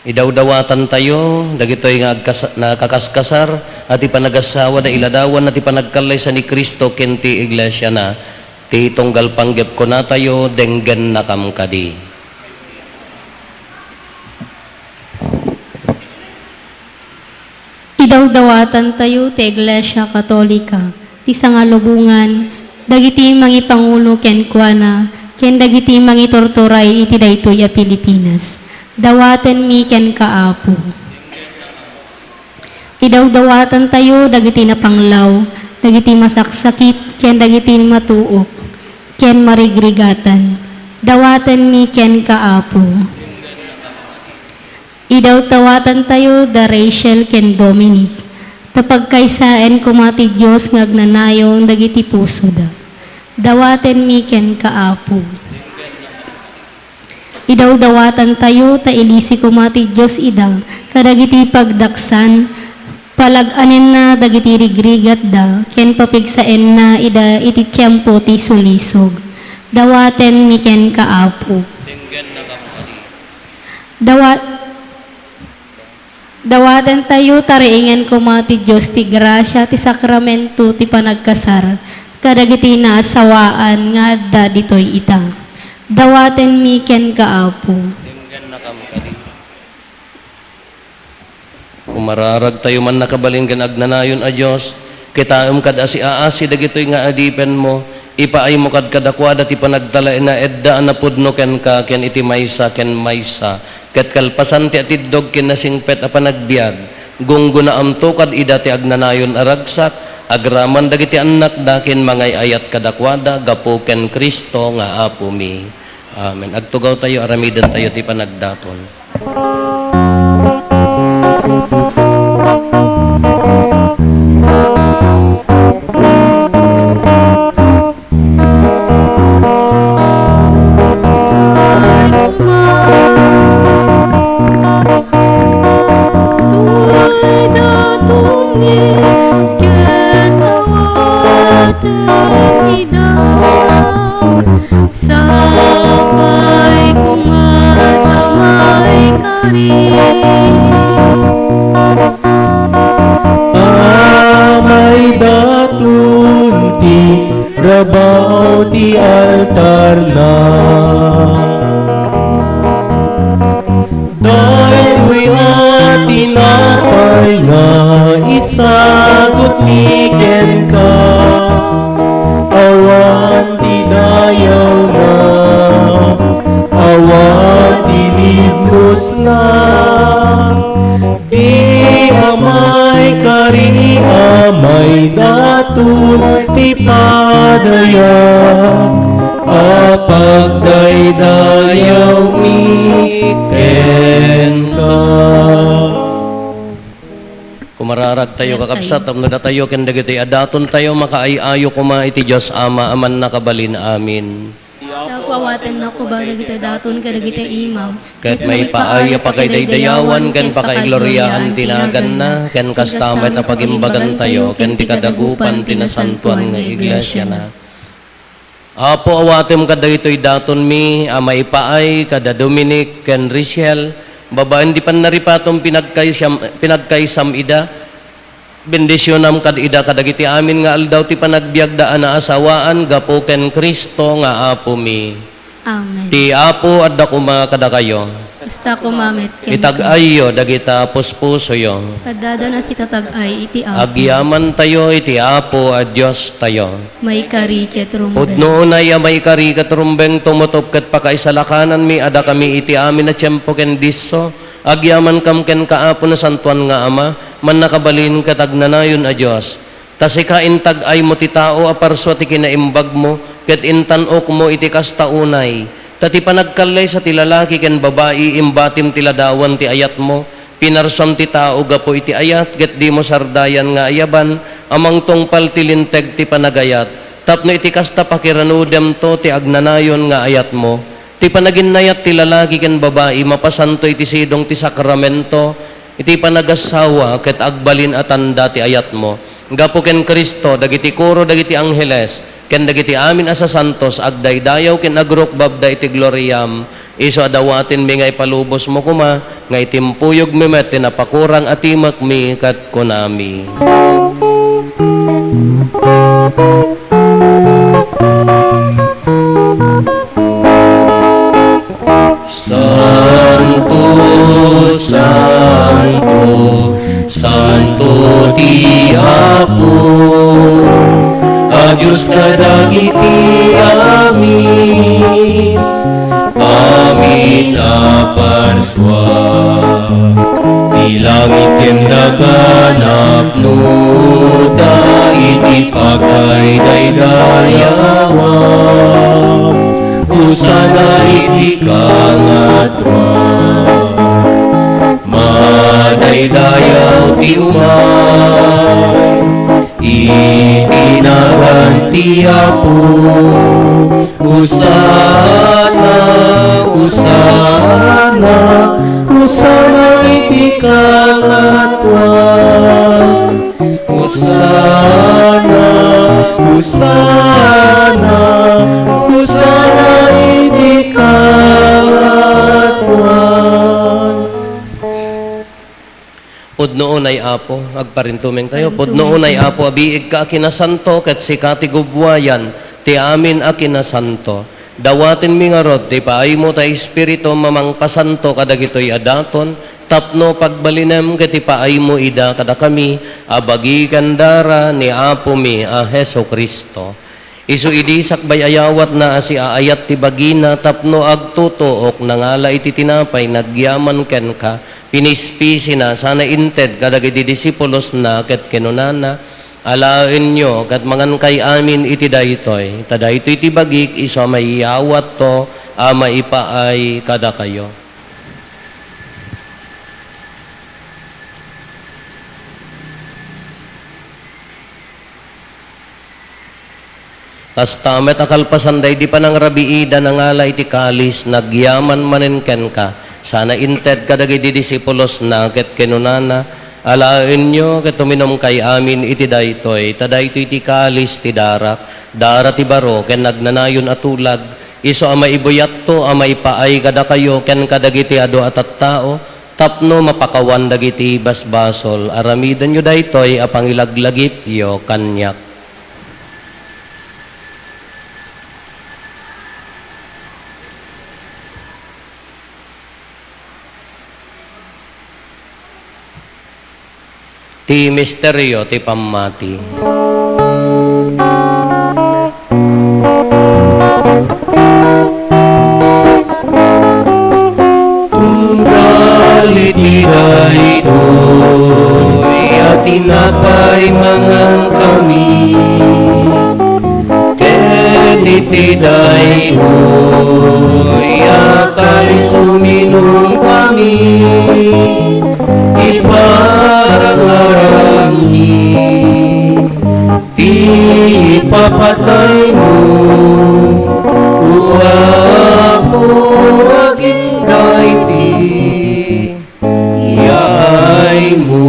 Idawdawatantayo dagitoy nga agkas-, nakakaskasar a ti panagasawada, iladawanna ti panagkallaysa ni Cristo ken ti iglesiana. Ti tunggal panggep kunatayo, denggennakam kadi. Idawdawatantayo ti Iglesia Katolika, ti sangalubongan, dagiti mangipangulo kenkuana, ken dagiti mangiturturay iti daytoy a Pilipinas. Dawatenmi kenka, Apo. Idawdawatantayo dagiti napanglaw, dagiti masaksakit, ken dagiti matuok, ken marigrigatan. Dawatenmi kenka, Apo. Idawdawatantayo da Rachel ken Dominic, ta pagkaysaen koma ti Dios nga agnanayon dagiti pusoda. Dawatenmi kenka, Apo. Idawdawatantayo ta ilisi koma ti Dios ida kadagiti pagdaksan, palag-anenna dagiti rigrigatda, ken papigsaenna ida iti tiempo ti sulisog. Dawatenmi kenka, Apo. Denggen na kamo kadi. Dawa-, dawatentayo ta riingen koma ti Dios ti grasia ti sakramento ti panagkasar kadagiti naasawaan nga adda ditoy ita. Dawatenmi kenka, Apo. Denggen na kamo kadi. Umararagtayo man nakabalin ken agnanayon a Dios, kitaem kad asiaasi dagitoy nga adipenmo, ipaaymo kad kadakuada ti panagtalinaedda a napudno kenka ken iti maysa ken maysa, ket kalpasan ti atiddog ken nasingpet a panagbiag, gunggonaamto kad ida ti agnanayon a ragsak, agraman dagiti annakda ken mangay-ayat kadakuada gapu ken Cristo nga Apomi. Amen. Agtugawtayo, aramidentayo ti panagdaton. Sapay koma ta maikari. Amay daton ti rabaw ti altarna. Daytoy a tinapay nga isagutmi kenka, awan ti dayawna, awan ti libnosna. Di amay kari, amay daton ti padaya a pagdaydayawmi kenka. Kumararagtayo, kakabsat, tapno datayo ken dagitoy a datontayo makaay-ayo koma iti Dios Ama a mannakabalin. Amen. Tapno awatenna koma dagitoy daton kadagiti imam, ket maipaay a pakaidaydayawan ken pakaigloriaan ti naganna, ken kasta met a pagimbagantayo ken ti kadagupan ti nasantoan nga iglesiana. Apo, awatem kadagitoy datonmi a maipaay kada Dominic ken Rachel, babaen ti pannaripatom pinagkaysam, pinagkaysam ida. Bendisionam kad ida kadagiti amin nga aldaw ti panagbiagda a naasawaan gapu ken Cristo nga Apomi. Amen. Ti Apo adda koma kadakayo. Kasta koma met kenka. Itag-ayyo dagita puspusoyo. Addadan a sitatag-ay iti Apo. Agyamantayo iti Apo a Diostayo. Maikari ket rumbeng. Pudno unay a maikari ket rumbeng, tumutop ket pakaisalakananmi a dakami iti amin a tiempo ken disso. Agyamankam kenka, Apo, Nasantoan nga Ama, mannakabalin ket agnanayon a Dios. Ta sika intag-aymo ti tao a parsua ti kinaimbagmo, ket intan-okmo iti kasta unay. Ta ti panagkallaysa ti lalaki ken babai, imbatim ti ladawan ti ayatmo. Pinarsuam ti tao gapu iti ayat, ket dimo sardayan nga ayaban a mangtungpal ti linteg ti panagayat, tapno iti kasta pakiranudemto ti agnanayon nga ayatmo. Ti panaginnayat ti lalaki ken babai mapasanto iti sidong ti sakramento, iti panagassawa ket agbalin a tanda ti ayatmo. Gapu ken Cristo, dagiti koro dagiti angheles ken dagiti amin a sasantos agdaydayaw ken agrukbabda iti gloriam, isu a dawatenmi nga ipalubosmo koma nga itimpuyogmi met ti napakurang a timekmi ket kunami. Santo, santo, santo ti Apo a Dios kadagiti amin, amin a parsua. Ti langit ken daga napnoda iti pakaidaydayawan. Hosanna iti kangatoan. Madaydayaw ti umay iti nagan ti Apo. Hosanna, Hosanna, Hosanna iti kangatoan. Hosanna, Hosanna, Hosanna iti kangatoan. Pudno unay, Apo, agparintumeng tayo. Pudno unay, Apo, a biigka a kinasanto, ket sika ti gubbuayan ti amin a kinasanto. Dawatenmi ngarud ti paaymo ta Espiritum a mangpasanto kadagitoy a daton, tapno pagbalinem ket ipaaymo ida kadakami a bagi ken dara ni Apomi a Jesu-Cristo. Isu idi sakbay a yawatna a siaayat ti bagina tapno agtutuok, nangala iti tinapay, nagyaman kenka, pinispisina, sana inted kadagiti disipulosna ket kinunana, Alaenyo ket mangankay amin iti daytoy, ta daytoy ti bagik, isu a maiyawatto a maipaay kadakayo. Kasta met a kalpasan daydi panangrabiida, nangala iti kalis, nagyaman manen kenka, sana inted kadagiti disipulosna ket kinunana, Alaenyo ket uminumkay amin iti daytoy, ta daytoy ti kalis ti darak, dara ti baro ken nagnanayon a tulag, isu a maibuyatto a maipaay kadakayo ken kadagiti adu a tattao, tapno mapakawan dagiti basbasol. Aramidenyo daytoy a pangilaglagipyo kaniak. Ti misterio ti pammati. Tunggal iti daytoy a tinapay mangankami, ken iti daytoy a kalis uminumkami, iparangarangmi ti ipapataymo, O Apo, agingga iti yaaymo.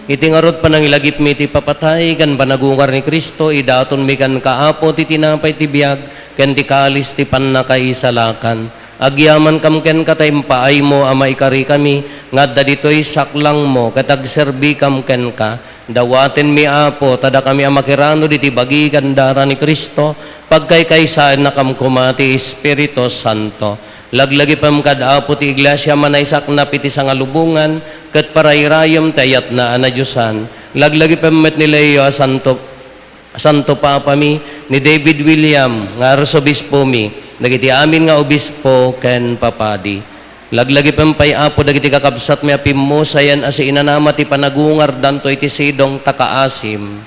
Iti ngarud panangilagipmi ti ipapatay ken panagungar ni Cristo, idatonmi kenka, Apo, ti tinapay ti biag ken ti kalis ti pannakaisalakan. Agyamankam kenka ta impaaymo a maikarikami nga adda ditoy saklangmo ket agserbikam kenka. Dawatenmi, Apo, ta dakami a makiranod iti bagi ken dara ni Cristo, pagkaykaysaennakam koma ti Espiritu Santo. Laglagipem kad, Apo, ti iglesia a manaysaknap iti sangalubongan ket parayrayem ti ayatna a nadiosan. Laglagipem met ni Leo a Santo Santo Papami, ni David William nga Arsobispomi, dagiti amin nga obispo ken papadi. Laglagipem pay, Apo, dagiti kakabsatmi a pimmusayan a siinanama ti panagungardanto iti sidong ta kaasim.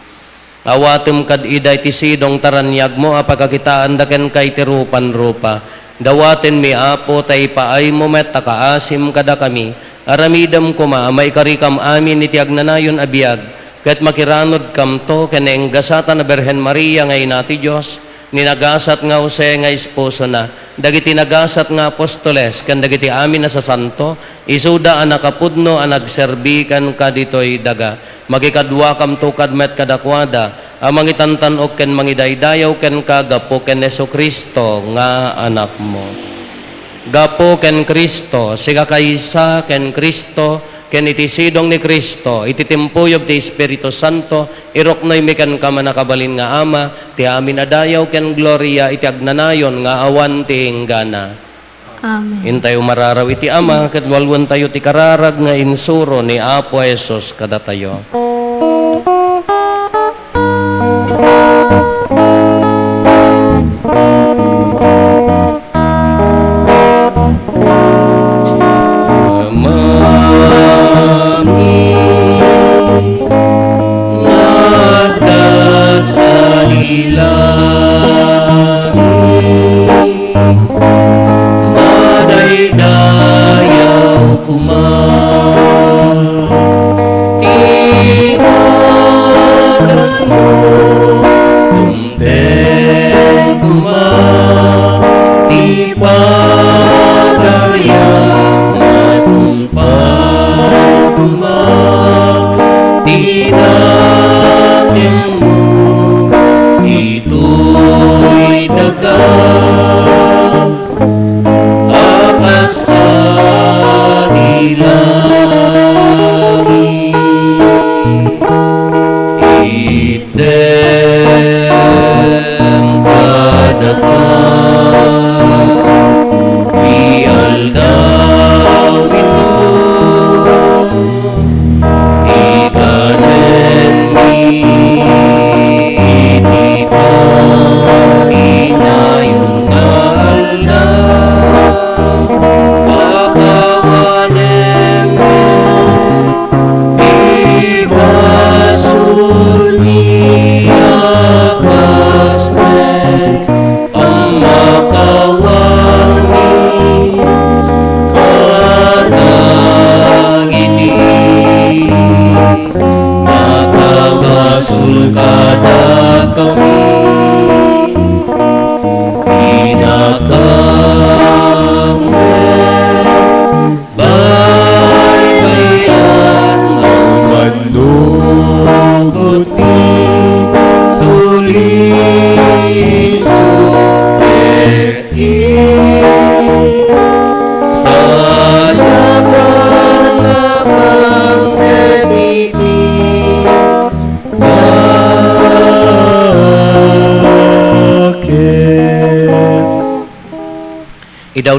Awatem kad ida iti sidong ta raniagmo a pagkakitaanda kenka iti rupan-rupa. Dawatenmi, Apo, ta ipaaymo met ta kaasim kadakami. Aramidem koma a maikarikam amin iti agnanayon a biag, ket makiranodkamto ken ni enggasatan a Birhen Maria nga Ina ti Dios, ni nagasat nga Jose nga esposona, dagiti nagasat nga apostoles, ken dagiti amin a sasanto, isuda a nakapudno a nagserbi kenka ditoy daga. Makikaduakamto kad met kadakuada a mangitantan-ok ken mangidaydayaw kenka gapu ken Jesu-Cristo nga Anakmo. Gapu ken Cristo, sika kaysa ken Cristo, ken iti sidong ni Cristo, iti timpuyog ti Espiritu Santo, iruknoymi kenka, mannakabalin nga Ama, ti amin a dayaw ken gloria iti agnanayon nga awan ti inggana. Amen. Intayo mararaw iti Ama, ket walwentayo ti kararag nga insuro ni Apo Jesus kadatayo. Amami nga adda sadi langit, madaydayaw koma ti ngadanmo, dumteng koma ti pagariam, matungpal koma ti dakemmo, ditoy daga a kas sadi langit. Itdem kadakami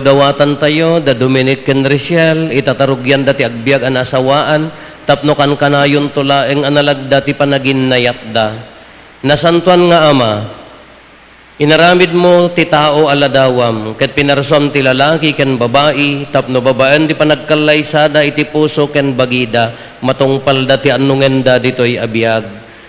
Dawatantayo da Dominic ken Rachel, itatarugianda ti agbiag a naasawaan, tapno kankanayonto laeng a nalagda ti panaginnayatda. Nasantoan nga Ama, inaramidmo ti tao a ladawam, ket pinarsuam ti lalaki ken babai, tapno babaen ti panagkallaysada iti puso ken bagida, matungpalda ti annongenda ditoy a biag.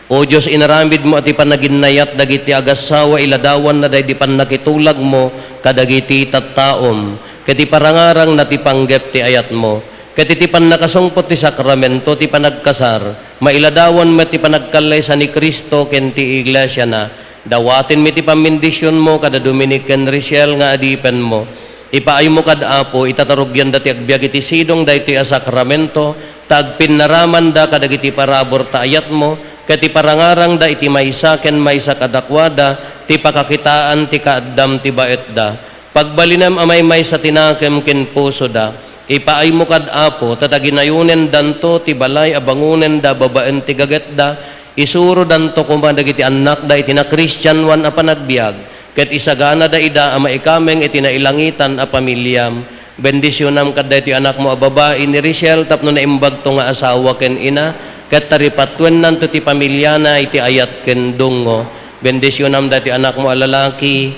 O Dios, inaramidmo a ti panaginnayat dagiti agassawa iladawanna daydi pannakitulagmo kadagiti tattaom, ket iparangarangna ti panggep ti ayatmo. Ket iti pannakasungput ti sakramento ti panagkasar, mailadawan met ti panagkallaysa ni Cristo ken ti Iglesiana. Dawatenmi ti pammendisionmo kada Dominic ken Rachel nga adipenmo. Ipaaymo kad, Apo, itatarugianda ti agbiag iti sidong daytoy a sakramento, ta agpinnaramanda kadagiti parabur ta ayatmo, ket iparangarangda iti maysa ken maysa kadakuada ti pakakitaan ti kaaddam ti baetda. Pagbalinem a maymaysa ti nakem ken pusoda. Ipaaymo kad, Apo, ta taginayonendanto ti balay a bangonenda babaen ti gagetda, isurodanto koma dagiti annakda iti nakristianoan a panagbiag, ket isaganada ida a maikameng iti nailangitan a pamiliam. Bendisionam kad daytoy anakmo a babai ni Rachel tapno naimbagto nga asawa ken ina, ket taripatuennanto ti pamiliana iti ayat ken dungngo. Bendisionam daytoy anakmo a lalaki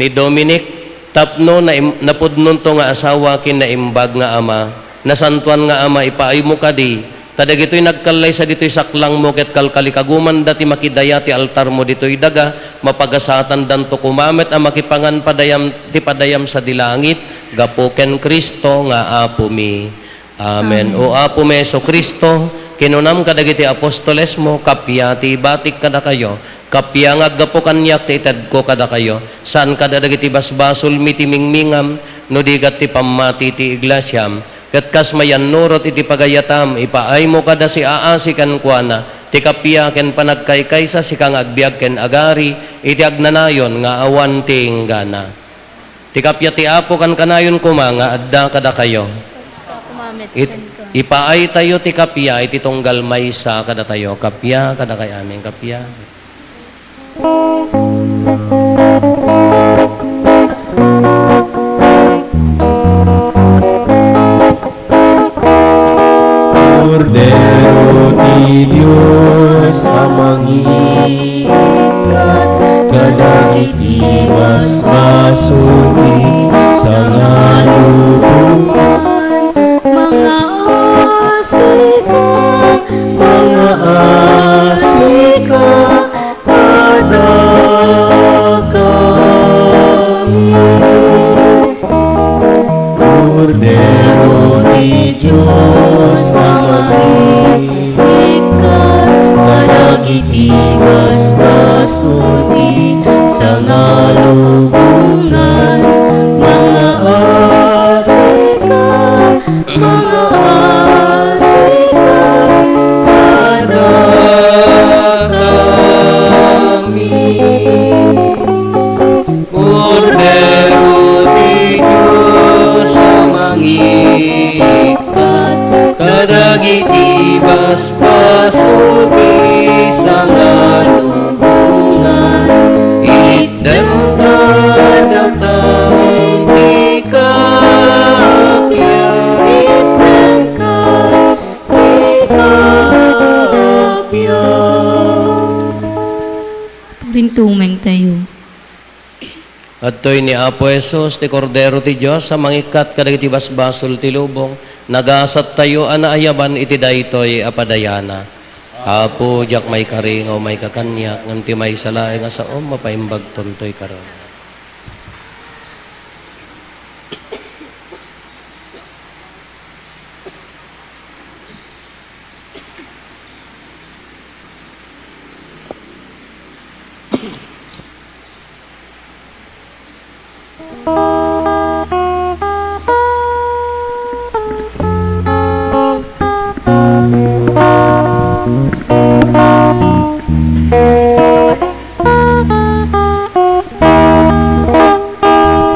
ni Dominic tapno naim-, napudnonto nga asawa ken naimbag nga ama. Nasantoan nga Ama, ipaaymo kadi, ta dagitoy nagkallaysa ditoy saklangmo ket kalkalikagumanda ti makidaya ti altarmo ditoy daga, mapagasatandanto koma met a makipangan padayam ti padayam sadi langit, gapu ken Cristo nga Apomi. Amen. Amen. O Apomi Jesu-Cristo, kinunam kadagiti apostolesmo, kappia ti ibatik kadakayo, kappia nga aggapu kaniak ti itedko kadakayo, saan kada dagiti basbasolmi ti mingmingam, no digat ti pammati ti iglesiam. Ket kas mayannurot iti pagayatam, ipaaymo kada siaasi kenkuana, ti kappia ken panagkaykaysa sika nga agbiag ken agari, iti agnanayon nga awan ti inggana. Ti kappia ti Apo kankanayon koma nga adda kadakayo. Kasta koma met It-, kenka. Ipaaytayo ti kappia iti tunggal maysa kadatayo. Kappia kadakayo amin, kappia. Kordero ti Dios a mangikkat kadagiti basbasol ti sangalubongan. Mangaasika, mangaasika kadakami. Kordero ti Dios a mangikkat kadagiti basbasol ti sangalubongan, mangaasika, mangaasika kadakami. Kordero ti Dios a mangikkat kadagiti basbasol ti sangalubongan, itdem kadakami ti kappia, itdem kadakami ti kappia. Purintumeng tayo. Adtoy ni Apo Jesus, ti Kordero ti Dios a mangikkat kadagiti basbasol ti lubong, nagasattayo a naayaban iti daytoy a padayana. Apo, diak maikari nga umayka kaniak, ngem ti maysa laeng a saom, mapaimbagton toy karem.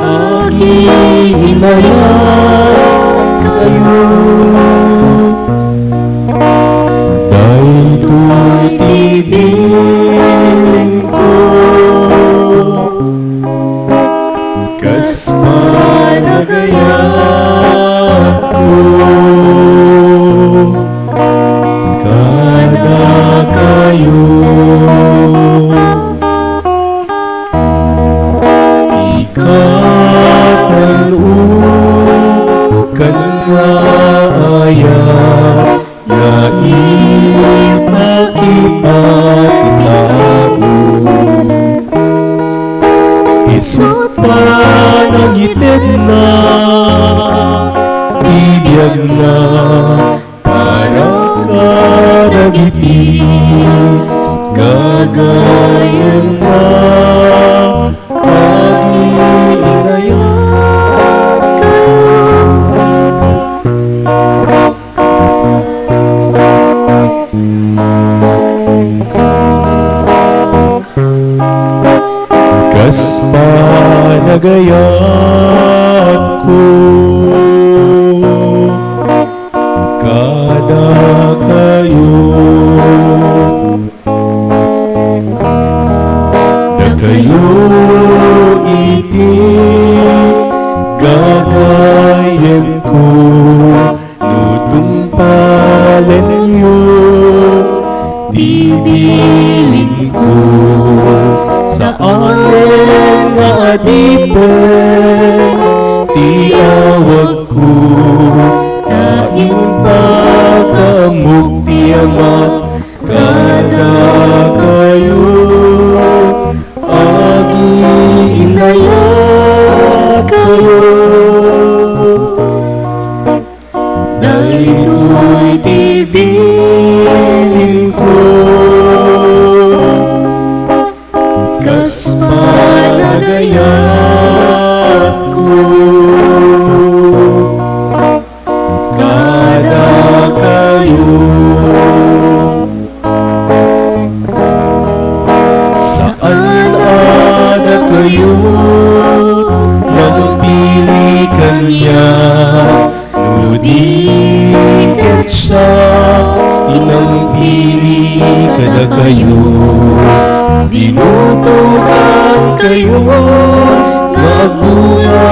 Agiimmay na ti biagna para kadagiti gagayyemna. Agiinayat kayo. Kas panagayatko kadakayo, dakayo iti gagayyemko. No tungpalenyo ti bilinko, saanen nga adipen ti awagko, ta impakaammok ti Amak kadakayo. Agiinayat kayo. Daytoy ti bilinko, kas panagayatko kadakayo. Saan a dakayo nangpili kaniak, no di ket siak ti nangpili kadakayo. Dinutokankayo nga agbunga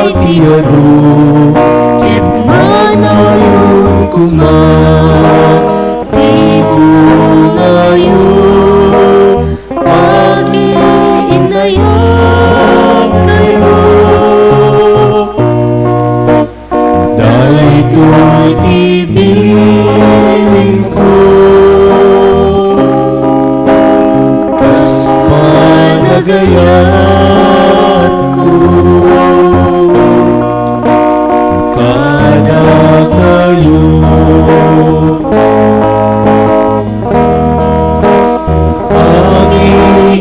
iti adu, ket manayon koma ti bungayo. Agiinayat kayo. Daytoy ti bilinko, kas panagayatko kadakayo.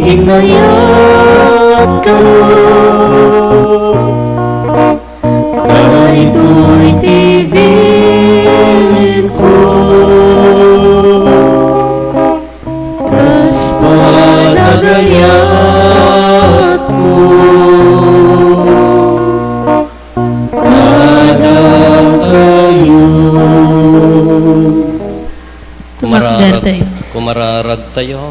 Agiinayat kayo. Daytoy ti bilinko, kas panagayatko kadakayo. Tumakdertayo. Kumararag-, kumararagtayo.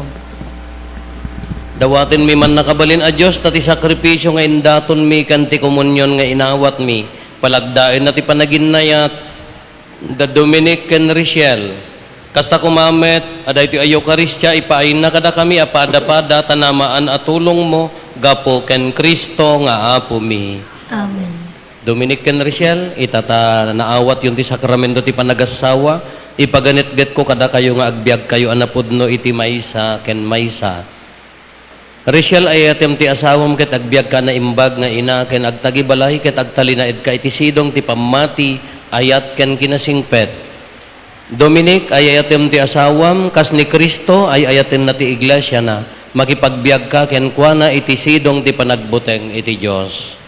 Dawatenmi man nakabalin a Dios, ta ti sakripisio nga indatonmi ken ti komunion nga inawatmi, palagdaenna ti panaginnayat da Dominic ken Richelle. Kasta koma met a daytoy a Eukaristia, ipaayna kadakami a padapada ta namaan a tulongmo gapu ken Cristo nga Apomi. Amen. Dominic ken Richelle, ita ta naawatyon ti sakramento ti panagassawa, ipaganetgetko kadakayo nga agbiagkayo a napudno iti maysa ken maysa. Richelle, ay-ayatem ti asawam ket agbiagka a naimbag nga ina ken agtagibalay ket agtalinaedka iti sidong ti pammati, ayat ken kinasingpet. Dominic, ay-ayatem ti asawam kas ni Cristo ay-ayatenna ti iglesiana, makipagbiagka kenkuana iti sidong ti panagbuteng iti Dios.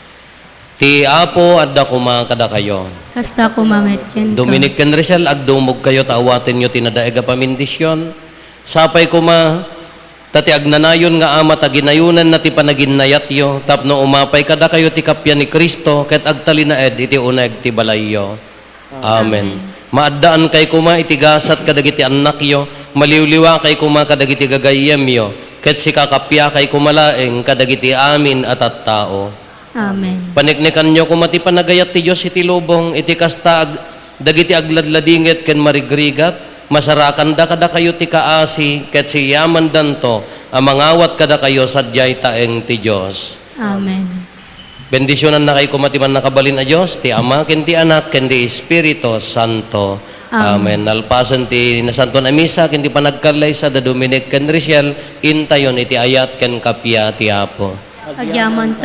Ti Apo adda koma kadakayo. Kasta koma met kenka. Dominic ken Richelle, agdumogkayo ta awatenyo ti nadaig a pamindision. Sapay koma ta ti agnanayon nga Ama ta ginayonanna ti panaginnayatyo tapno umapay kadakayo ti kappia ni Cristo ket agtalinaed iti uneg ti balayyo. Amen. Amen. Maaddaankay koma iti gasat kadagiti annakyo, maliwliwakay koma kadagiti gagayyemyo, ket sikakappiakay koma laeng kadagiti amin a tattao. Amen. Paniknikanyo koma ti panagayat ti Dios iti lubong, iti kasta ag-, dagiti agladladinget ken marigrigat, masarakanda kadakayo ti kaasi, ket siyamandanto a mangawat kadakayo sadiay taeng ti Dios. Amen. Bendisionannakay koma ti Mannakabalin a Dios, ti Ama, ken ti Anak, ken ti Espiritu Santo. Amen. Amen. Nalpasen ti Nasantoan a Misa, ken ti panagkallaysa da Dominic ken Richelle, intayon iti ayat ken kappia ti Apo. Agyamanta